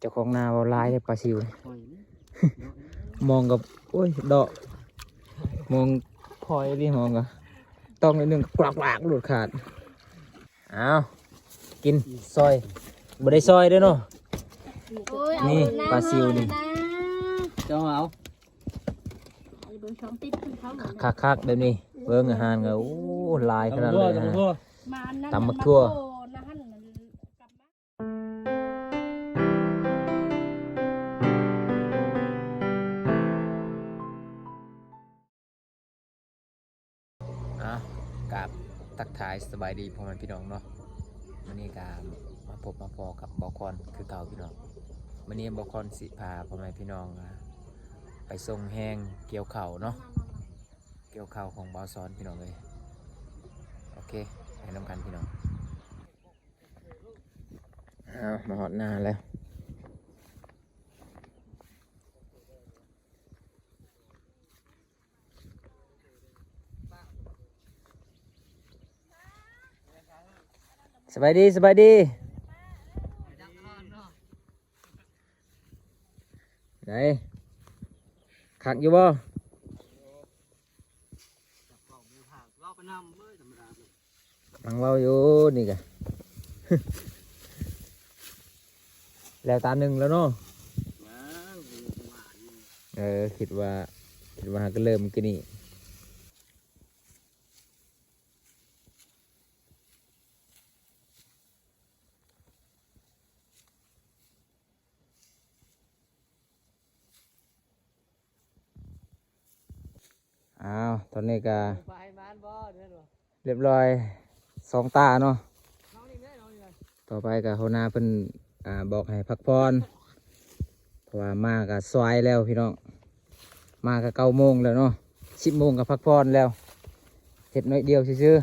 ເຈົ້າຂອງນາເວົ້າຫຼາຍເດ້ ປາຊິວນີ້ ມອງກໍ ໂອ້ຍ ເດາະ ມອງຄອຍອີ່ຫຼີ ມອງກໍຕ້ອງໜ້ອຍໜຶ່ງ ກວາກໆ ໂລດຂາດ. ອ້າວ ກິນ ຊອຍ ບໍ່ໄດ້ຊອຍເດ້ເນາະ. ໂອ້ຍ ນີ້ ເອົາ ປາຊິວນີ້ ເຈົ້າເອົາ ເບິ່ງຊ່ອງຕິດເຂົາ ຄັກໆ ແບບນີ້ ເບິ່ງອາຫານກໍ ໂອ້ ຫຼາຍຂະໜາດເລີຍ ຕຳບັກຖົ່ວ ຕຳບັກຖົ່ວ ອ່າ ກາບທັກທາຍສະບາຍດີພໍ່ແມ່ພີ່ນ້ອງເນາະ. ມື້ນີ້ກະມາພົບມາພໍ້ກັບບ່າວຄອນຄືເກົ່າພີ່ນ້ອງ. ມື້ນີ້ບ່າວຄອນຊິພາພໍ່ແມ່ພີ່ນ້ອງ ອ່າ ໄປສົ່ງແຮງກ່ຽວເຂົ້າເນາະ, ກ່ຽວເຂົ້າຂອງບ່າວສອນພີ່ນ້ອງເອີຍ. ໂອເຄ ໄປນຳກັນພີ່ນ້ອງ. ອ້າວ ມາຮອດນາແລ້ວ. ສະບາຍດີ ສະບາຍດີ. ໄດ໋ ຄັກຢູ່ບໍ່? ກຳລັງເວົ້າຢູ່ນີ້ກະ ແລ້ວຕາໜຶ່ງແລ້ວເນາະ. ຍັງ ເອີ ຄິດວ່າ ຄິດວ່າຫາກະເລີ່ມກີ້ນີ້. ອ້າວ ຕອນນີ້ກະ ປາໃຫ້ມານບໍ່ ເດີ ຮຽບຮ້ອຍສອງຕາເນາະ. ຕໍ່ໄປກະຫົວໜ້າເພິ່ນ ອ່າ ບອກໃຫ້ພັກຜ່ອນ ເພາະວ່າມາກະສວາຍແລ້ວພີ່ນ້ອງ. ມາກະເກົ້າໂມງແລ້ວເນາະ, ສິບໂມງກະພັກຜ່ອນແລ້ວ. ເຮັດໜ້ອຍດຽວຊື່ໆ.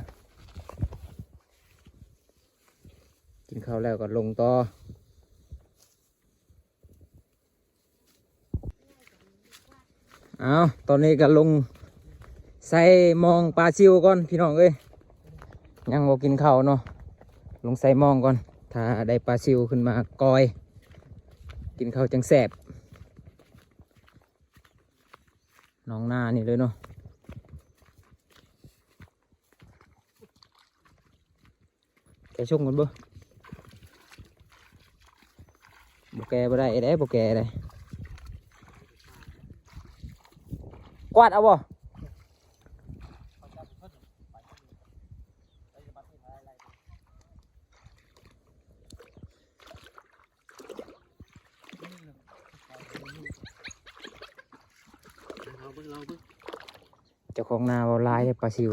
ກິນເຂົ້າແລ້ວກໍລົງຕໍ່. ເອົາ ຕອນນີ້ກໍລົງໃສ່ມອງປາຊິວກ່ອນພີ່ນ້ອງເອີຍ. ຍັງບໍ່ກິນເຂົ້າເນາະ, ລົງໃສ່ມອງກ່ອນ. ຖ້າໄດ້ປາຊິວຂຶ້ນມາກ່ອຍ ກິນເຂົ້າຈັ່ງແຊບ. ໜອງນານີ້ເລີຍເນາະ. ແກະຊົງກ່ອນເບິ່ງ. ບໍ່ແກະບໍ່ໄດ້ເດ້ ບໍ່ແກະເດ້. ກວາດເອົາບໍ່? ເຈົ້າຂອງນາເວົ້າຫຼາຍເດ້ ປາຊິວ.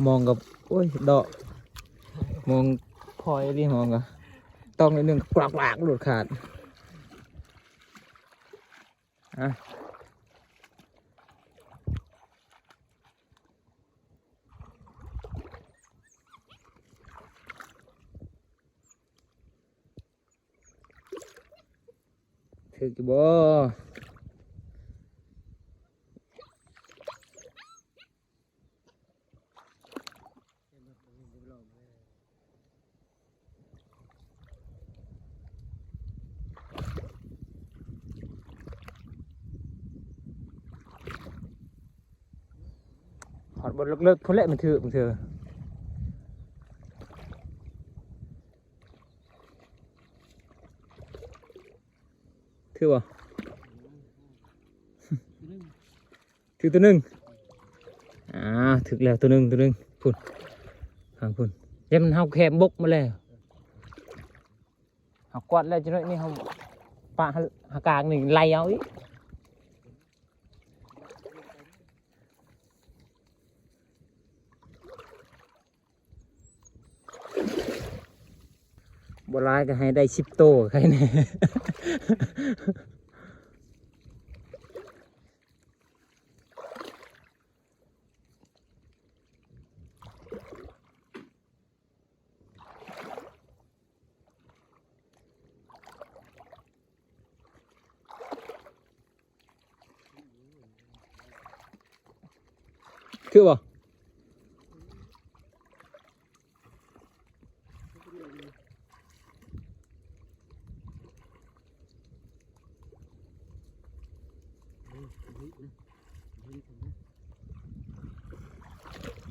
ມອງກໍ ໂອ້ຍ ເດາະ ມອງຄອຍອີ່ຫຼີ ມອງກໍຕ້ອງໜ້ອຍໜຶ່ງ ກວາກໆ ໂລດຂາດ. ອ່ະ ຖືກຢູ່ບໍ່? ຮອດບ່ອນເລິກໆ ພຸ້ນແຫຼະ ມັນຖືກ ບາງເທື່ອ. ຖືກບໍ່? ຖືກຕົວໜຶ່ງ. ອ່າ ຖືກແລ້ວຕົວໜຶ່ງ ຕົວໜຶ່ງ ພຸ້ນ ທາງພຸ້ນ. ແຕ່ມັນເຮົາແຄມບົກມາແລ້ວ ເຮົາກວາດແລ້ວ ຈັກໜ້ອຍນີ້ເຮົາປະຫາກາງນີ້ໄລ່ເອົາອີກ. ບໍ່ຫຼາຍກໍໃຫ້ໄດ້ສິບໂຕໄຄແນ່. ຖືກບໍ່? ໂອ້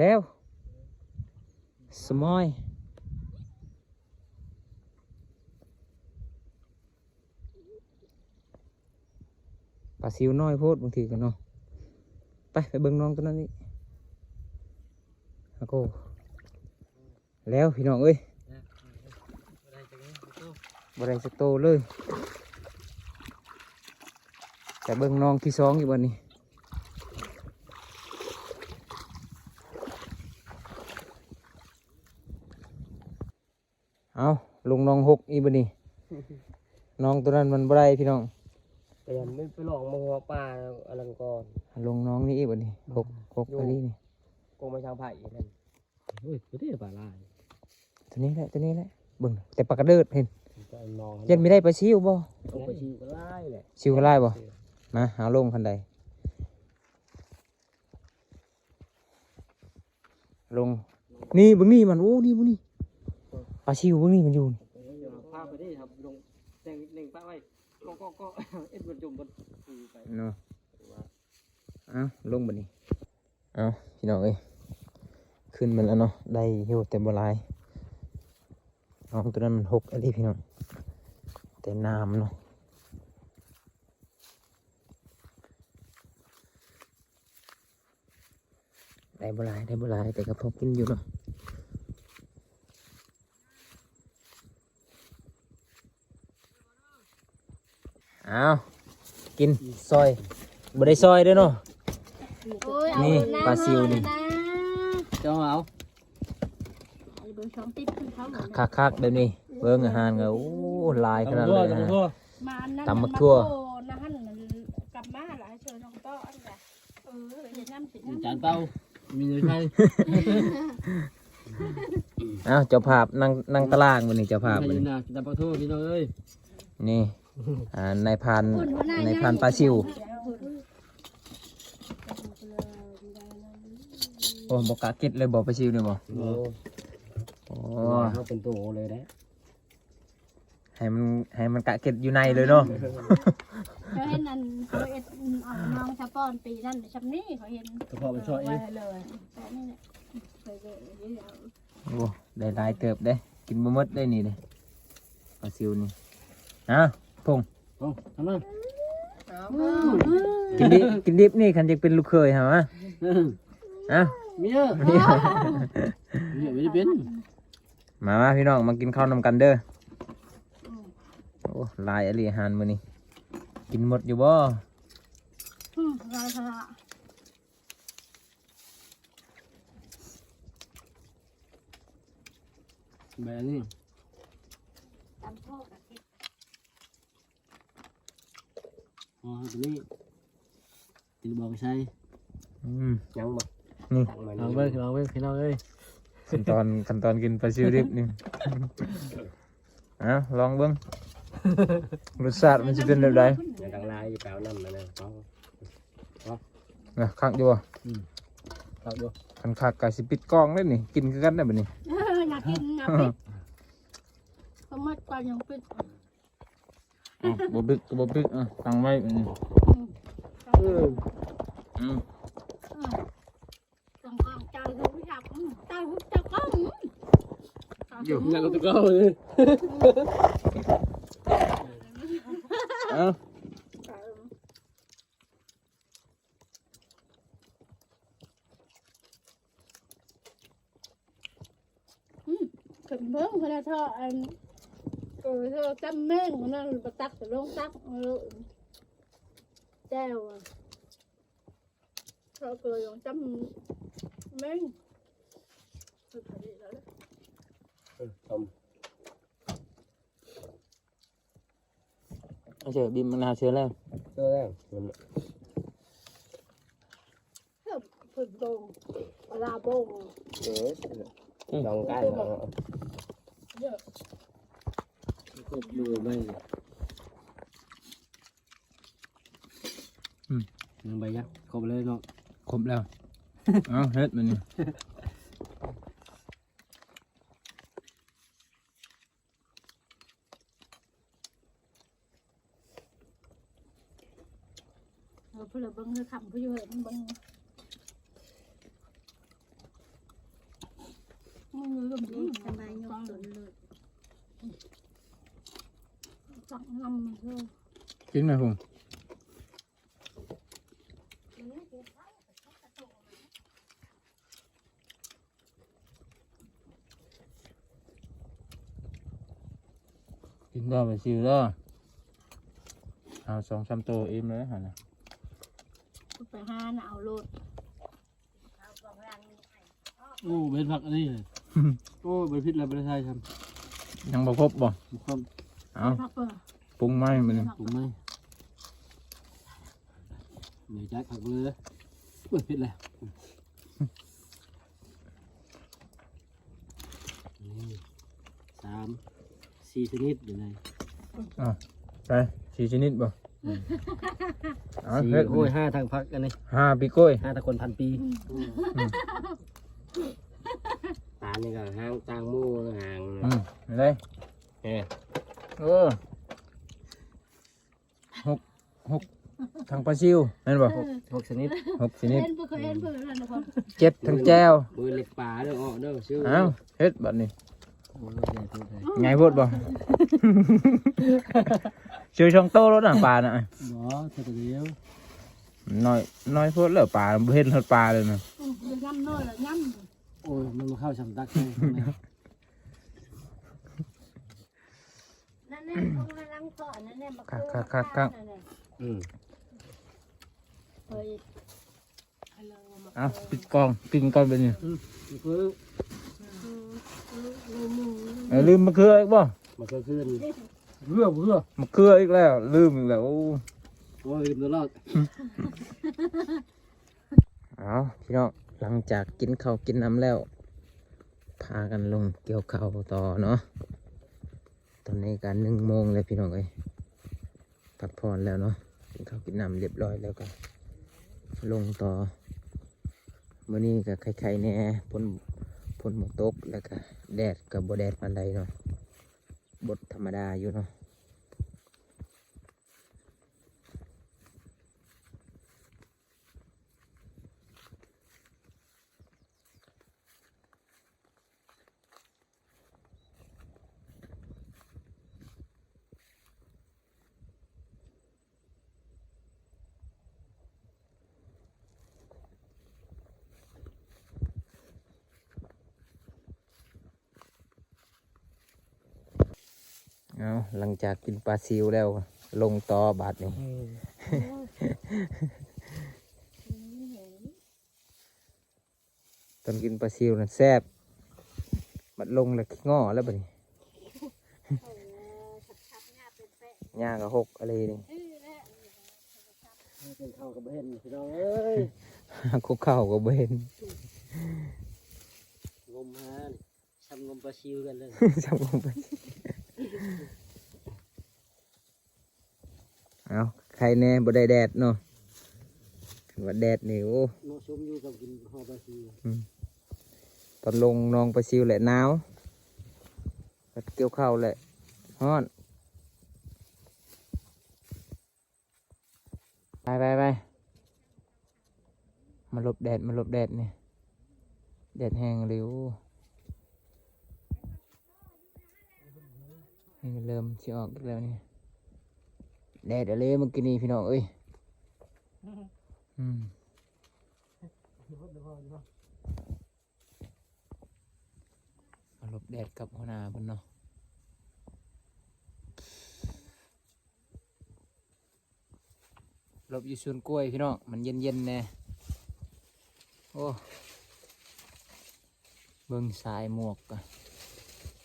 ແລ້ວ ສະມອຍ ປາຊິວນ້ອຍໂພດບາງທີກໍເນາະ. ໄປ ໄປເບິ່ງນ້ອງຕົວນັ້ນອີກ. ໂອ້ ແລ້ວພີ່ນ້ອງເອີຍ ບໍ່ໄດ້ຈັກໂຕເລີຍ. ໄປເບິ່ງນ້ອງທີສອງອີກບັດນີ້. ເອົ້າ ລົງໜອງຫົກອີກບັດນີ້. ນ້ອງຕົວນັ້ນມັນບໍ່ໄດ້ພີ່ນ້ອງ. ແຕ່ມັນໄປລອງມາຫົວປາອັນນັ້ນກ່ອນ. ລົງໜອງນີ້ອີກບັດນີ້. ຫົກ ຫົກອີ່ຫຼີນີ້. ກົງມາທາງພາກອີກນັ້ນ. ໂອ້ຍ ຕົວນີ້ປາຫຼາຍ. ຕົວນີ້ແຫຼະ ຕົວນີ້ແຫຼະ. ເບິ່ງ ແຕ່ປາກະເດີດເຫັນ. ຍັງມີໄດ້ປາຊິວບໍ່? ເອົາປາຊິວກໍຫຼາຍແຫຼະ. ຊິວກໍຫຼາຍບໍ່? ມາ ເອົາລົງຄັນໃດ. ລົງ ນີ້ເບິ່ງນີ້ມັນ ໂອ້ ນີ້ເບິ່ງນີ້ ປາຊິວເບິ່ງນີ້ມັນຢູ່ນີ້. ພາໄປເດ້ ເຮົາລົງແຕ່ງເໜັງປະໄວ້ ເກາະ ເກາະ ເກາະ ເອັດມັນຈົມ ມັນໄປເນາະ. ເອົ້າ ລົງບັດນີ້. ເອົ້າ ພີ່ນ້ອງເອີຍ ຂຶ້ນມາແລ້ວເນາະ ໄດ້ຢູ່ແຕ່ບໍ່ຫຼາຍ. ນ້ອງຕົວນັ້ນມັນຫົກອີ່ຫຼີພີ່ນ້ອງ ແຕ່ນ້ຳເນາະ. ໄດ້ບໍ່ຫຼາຍ ໄດ້ບໍ່ຫຼາຍ ແຕ່ກໍພໍກິນຢູ່ເນາະ. ອ້າວ ກິນຊອຍ ບໍ່ໄດ້ຊອຍເດ້ເນາະ. ໂອ້ຍ ນີ້ ເອົາ ປາຊິວນີ້ ເຈົ້າເອົາ. ຄັກໆ ແບບນີ້ ເບິ່ງອາຫານກໍ ໂອ້ ຫຼາຍຂະໜາດເລີຍ. ຕຳບັກຖົ່ວ ຕຳບັກຖົ່ວ ນັ້ນ ກັບມາລະ ໃຫ້ຊ່ວຍນ້ອງເປາະອັນກະ ເອີ ເຮັດນ້ຳ ເຮັດນ້ຳ ຈານເຕົາ ມີໃນໄທ. ອ້າວ ເຈົ້າພາບນັ່ງ ນັ່ງຕາລາງມື້ນີ້ ເຈົ້າພາບມື້ນີ້ ກິນຕຳບັກຖົ່ວ ພີ່ນ້ອງເອີຍ. ນີ້ ອ່າ ນາຍພານ ນາຍພານປາຊິວ. ໂອ້ ບໍ່ກະເກັດເລີຍບໍ່ ປາຊິວນີ້ບໍ່? ໂອ້ ໂອ້ ເຮົາເປັນໂຕເລີຍເດ້. ໃຫ້ມັນ ໃຫ້ມັນກະເກັດຢູ່ໃນເລີຍເນາະ. ເຈົ້າເຫັນອັນເຂົາເຮັດ ເອົານ້ອງສະປອນປີນັ້ນຊ່ຳນີ້ ເຂົາເຫັນ ສະເພາະມັນຊອກເອງ ເອີ ເລີຍ ແບບນີ້ແຫຼະ. ໂອ້ ໄດ້ຫຼາຍເຕີບເດ້ ກິນບໍ່ໝົດເດ້ນີ້ເດ້ ປາຊິວນີ້. ເອົ້າ ພົງ ເອົາ ທຳມາ ກິນດິບ ກິນດິບນີ້ ຄັນຢາກເປັນລູກເຂີຍຫາມາ. ເອົ້າ ເມຍ ເມຍບໍ່ໄດ້ເປັນ. ມາ ມາ ພີ່ນ້ອງ ມາກິນເຂົ້ານຳກັນເດີ. ໂອ້ ຫຼາຍອີ່ຫຼີອາຫານມື້ນີ້ ກິນໝົດຢູ່ບໍ່? ອືມ ຫຼາຍຂະໜາດ. ແບບນີ້ ຕຳໂທດ ອໍ ຕົວນີ້ ກິນບໍ່ໄປໃສ່. ອືມ ຍັງບໍ່? ນີ້ ລອງເບິ່ງ ລອງເບິ່ງ ພີ່ນ້ອງເອີຍ. ຂັ້ນຕອນ ຂັ້ນຕອນກິນປາຊິວດິບນີ້ ເອົ້າ ລອງເບິ່ງ ລົດຊາດມັນຊິເປັນແບບໃດ. ຍັງຕັ້ງຫຼາຍຢູ່ ໄປເອົານ້ຳມານະ. ນະ ຄັກຢູ່ບໍ່? ອືມ ຄັກຢູ່. ຄັນຄັກກໍຊິປິດກ້ອງເດ້ນີ້ ກິນຄືກັນໄດ້ບັດນີ້. ເອີ ຢາກກິນ ຢາກປິດ ກໍໝົດກ່ອນຍັງປິດ. ເອົ້າ ບໍ່ປິດກໍບໍ່ປິດ ອ່ະ ຕັ້ງໄວ້ ອືມ ອືມ ອືມ ອືມ ຕັ້ງກ້ອງ ເຈົ້າຮູ້ຈັກ ອືມ ເຈົ້າຮູ້ຈັກກ້ອງ ອືມ ຢູ່ ຍັງຕົວເກົ່າເລີຍ. ເອົ້າ ອືມ ຂຶ້ນເບິ່ງເພິ່ນເທາະອັນ ເອີ ເທາະຕຳແມງນັ້ນ ບໍ່ຕັກກໍລົງຕັກ ເອີ ແຈ່ວ ເທາະກໍລົງຕຳແມງ ເອີ ທຳ ເອົາເຊີ ບີບມະນາວເຊີແລ້ວ ເຊີແລ້ວ ເພິ່ນໂດງ ປາລາໂບງ ເອີ ອືມ ຕ້ອງການເນາະ ເອີ ຄົບມືໄວ້ ອືມ ຍັງໃບຍັກ ຄົບເລີຍເນາະ ຄົບແລ້ວ ເອົາ ເຮັດບາດນີ້. ເອີ ເພິ່ນລະເບິ່ງເດີ ຄຳຜູ້ຢູ່ເຮີ້ນເບິ່ງ. ຕັກນ້ຳເດີ ກິນໄໝພຸ້ນ ກິນເດີ ໄປຊິວເດີ ເອົາສອງສາມໂຕ ອີ່ມເລີຍຫັ້ນນະ ໄປຫານະເອົາໂລດ. ໂອ້ ເຫັນຜັກອັນນີ້ ໂອ້ ບໍ່ຜິດແລ້ວ ບໍ່ໄດ້ໃສ່ຊ້ຳ ຍັງບໍ່ຄົບບໍ່? ບໍ່ຄົບ ເອົາ ປຸງໃໝ່ບັດນີ້ ປຸງໃໝ່ ເດີ ຈັກຜັກເລີຍ ເອີ ຜິດແລ້ວ ນີ້ ສາມ ສີ່ຊະນິດຢູ່ໃນ ອ່າ ໄປ ສີ່ຊະນິດບໍ່? ເອົາ ສີ່ ເຮັດ ໂອ້ຍ ຫ້າທາງຜັກອັນນີ້ ຫ້າປີໂກ້ຍ ຫ້າທາງຄົນພັນປີ ອືມ ອືມ ປານນີ້ກໍຫາງຕ່າງໝູ່ຫາງ ອືມ ໄດ້ ເອີ ເອີ ຫົກ ຫົກ ທັງປາຊິວແມ່ນບໍ່? ຫົກ ຫົກຊະນິດ ຫົກຊະນິດ ເຫັນເພິ່ນ ເຫັນເພິ່ນນັ້ນນະພໍ່ ເຈັດທັງແຈ່ວ ມືເລັບປາເດີ ເອົາເດີ ເອົາ ເຮັດບັດນີ້ ໂອ້ຍ ໃຫຍ່ໂພດ ໃຫຍ່ໂພດບໍ່? ຊື້ສອງໂຕໂລດນະ ປານະ ບໍ່ ເທື່ອດຽວ ນ້ອຍ ນ້ອຍໂພດແລ້ວ ປາ ບໍ່ເຫັນຮອດປາເລີຍນະ ອືມ ຢຳນ້ອຍລະຢຳ ໂອ້ຍ ມັນບໍ່ເຂົ້າຊຳຕັກໃສ່ ນັ້ນແຫຼະ ຕ້ອງມາລັງເພາະອັນນັ້ນແຫຼະ ມາ ຄັກໆໆໆ ນັ້ນແຫຼະ ອືມ ເອີຍ ເອົາ ປິດກ້ອງ ກິນກ່ອນບັດນີ້ ອືມ ຄື ເອີ ລືມມະເຂືອອີກບໍ່? ມະເຂືອຄືນ ເຂືອ ເຂືອ ມະເຂືອອີກແລ້ວ ລືມອີກແລ້ວ ໂອ້ ໂອ້ຍ ລືມຕະຫຼອດ ເອົາ ພີ່ນ້ອງ ຫຼັງຈາກກິນເຂົ້າກິນນ້ຳແລ້ວ ພາກັນລົງກ່ຽວເຂົ້າຕໍ່ເນາະ ຕອນນີ້ກໍໜຶ່ງໂມງແລ້ວພີ່ນ້ອງເອີຍ ພັກຜ່ອນແລ້ວເນາະ ກິນເຂົ້າກິນນ້ຳຮຽບຮ້ອຍແລ້ວກໍລົງຕໍ່ ມື້ນີ້ກໍໄຄໆແດ່ ຝົນ ຝົນບໍ່ຕົກ ແລ້ວກໍແດດກໍບໍ່ແດດປານໃດເນາະ ບົດທຳມະດາຢູ່ເນາະ. ເອົາ ຫຼັງຈາກກິນປາຊິວແລ້ວ ລົງຕໍ່ບາດນີ້ ເອີ ຕອນກິນປາຊິວນັ້ນແຊບ ບັດລົງແລ້ວຂີ້ງໍ້ແລ້ວບັດນີ້ ຫຍ້າກໍຫົກອີ່ຫຼີນີ້ ກິນເຂົ້າກໍບໍ່ເຫັນພີ່ນ້ອງເອີຍ ຫາຄຸກເຂົ້າກໍບໍ່ເຫັນ ງົມຫານີ້ ຊ່ຳງົມປາຊິວກັນເລີຍ ຊ່ຳງົມປາຊິວ ເອົາ ໄຄແດ່ບໍ່ໄດ້ແດດເນາະ ຄັນວ່າແດດນີ້ ໂອ້ ເໝາະສົມຢູ່ກັບກິນຫໍ່ປາຊິວ ອືມ ຕອນລົງໜອງປາຊິວແຫຼະໜາວ ເກັບກ່ຽວເຂົ້າແຫຼະຮ້ອນ ໄປ ໄປ ໄປ ມາຫຼົບແດດ ມາຫຼົບແດດນີ້ ແດດແຮງອີ່ຫຼີ ນີ້ເລີ່ມຊິອອກອີກແລ້ວນີ້ ແດດອີ່ຫຼີມື້ກີ້ນີ້ພີ່ນ້ອງເອີຍ ອືມ. ມາຫຼົບແດດກັບຫົວໜ້າເພິ່ນເນາະ ຫຼົບຢູ່ສວນກ້ວຍພີ່ນ້ອງ ມັນເຢັນໆແດ່ ໂອ້ ເບິ່ງສາຍໝວກກະ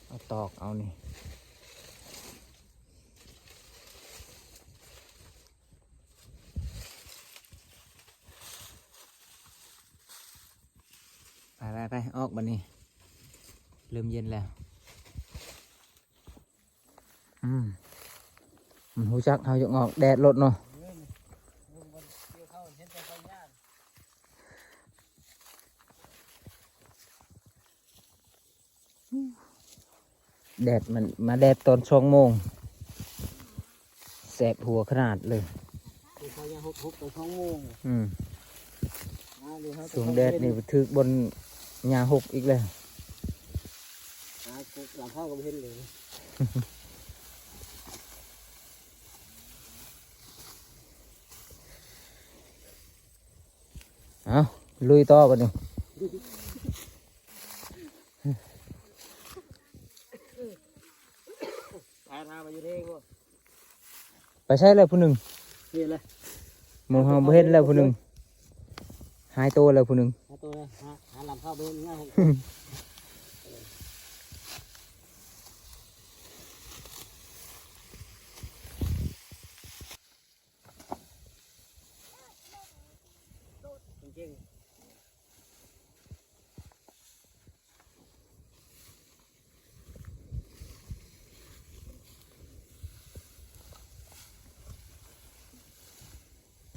ເອົາຕອກເອົານີ້. ໄປໆໆ ອອກບັດນີ້ ເລີ່ມເຢັນແລ້ວ ອືມ ມັນຮູ້ຈັກເຮົາຢາກອອກແດດໂລດເນາະ. ແດດມັນມາແດດຕອນສອງໂມງ ແສບຫົວຂະໜາດເລີຍ ເຂົາຍັງຫົກ ຫົກຕອນສອງໂມງ ອືມ ມາເລີຍ ຊ່ວງແດດນີ້ຖືກບ່ອນຫຍ້າຫົກອີກແລ້ວ ຫາຫຼັງຄາກໍບໍ່ເຫັນເລີຍ. ລຸຍຕໍ່ບັດນີ້. ພາທາມາຢູ່ເທິງບໍ່? ໄປໃສແລ້ວຜູ້ໜຶ່ງ? ເຫັນແລ້ວ ໝູ່ເຮົາບໍ່ເຫັນແລ້ວຜູ້ໜຶ່ງ. ຫາຍໂຕແລ້ວຜູ້ໜຶ່ງ. ຫາໂຕແລ້ວ ຫາ ຫາລຳເຂົ້າບໍ່ເຫັນງ່າຍ. ເກັ່ງໆ.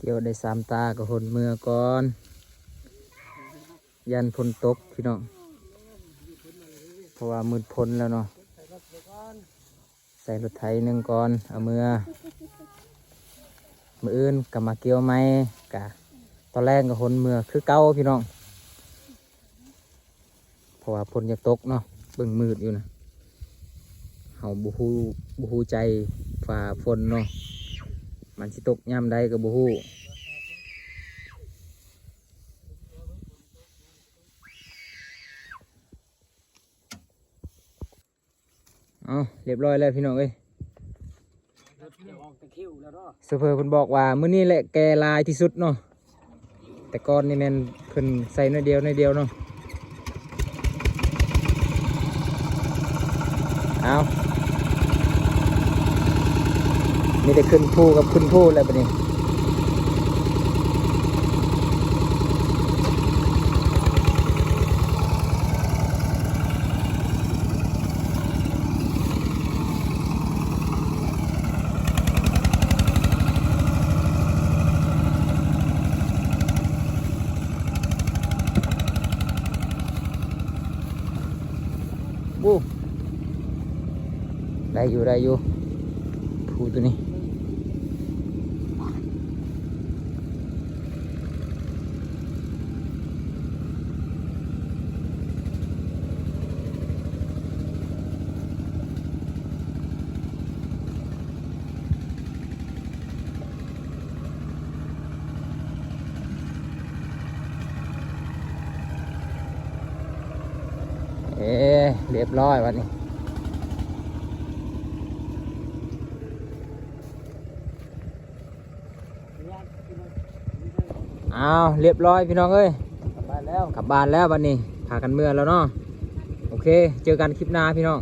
ກ່ຽວໄດ້ສາມຕາກໍຫົນເມືອກ່ອນ ຢ້ານຝົນຕົກພີ່ນ້ອງ ເພາະວ່າມືດຝົນແລ້ວເນາະ. ໃສ່ລົດໄຖໜຶ່ງກ່ອນ ເອົາເມືອ ມື້ອື່ນກໍມາກ່ຽວໃໝ່ ກະຕອນແລງກໍຫົນເມືອຄືເກົ່າພີ່ນ້ອງ. ເພາະວ່າຝົນຢາກຕົກເນາະ ເບິ່ງມືດຢູ່ນະ. ເຮົາບໍ່ຮູ້ ບໍ່ຮູ້ໃຈຟ້າຝົນເນາະ ມັນຊິຕົກຍາມໃດກໍບໍ່ຮູ້. ເອົາ ຮຽບຮ້ອຍແລ້ວພີ່ນ້ອງເອີຍ. ໂຊເຟີເພິ່ນບອກວ່າມື້ນີ້ແຫຼະແກ່ຫຼາຍທີ່ສຸດເນາະ ແຕ່ກ່ອນນີ້ແມ່ນເພິ່ນໃສ່ໜ້ອຍດຽວ ໜ້ອຍດຽວເນາະ. ເອົາ ມີແຕ່ຂຶ້ນພູກັບຂຶ້ນພູແລ້ວບັດນີ້. ໂອ້ ໄດ້ຢູ່ ໄດ້ຢູ່ ພູຕົວນີ້. ເອີ ຮຽບຮ້ອຍບັດນີ້. ອ້າວ ຮຽບຮ້ອຍພີ່ນ້ອງເອີຍ ກັບບ້ານແລ້ວ ກັບບ້ານແລ້ວບັດນີ້ ພາກັນເມືອແລ້ວເນາະ. ໂອເຄ ເຈີກັນຄລິບໜ້າພີ່ນ້ອງ.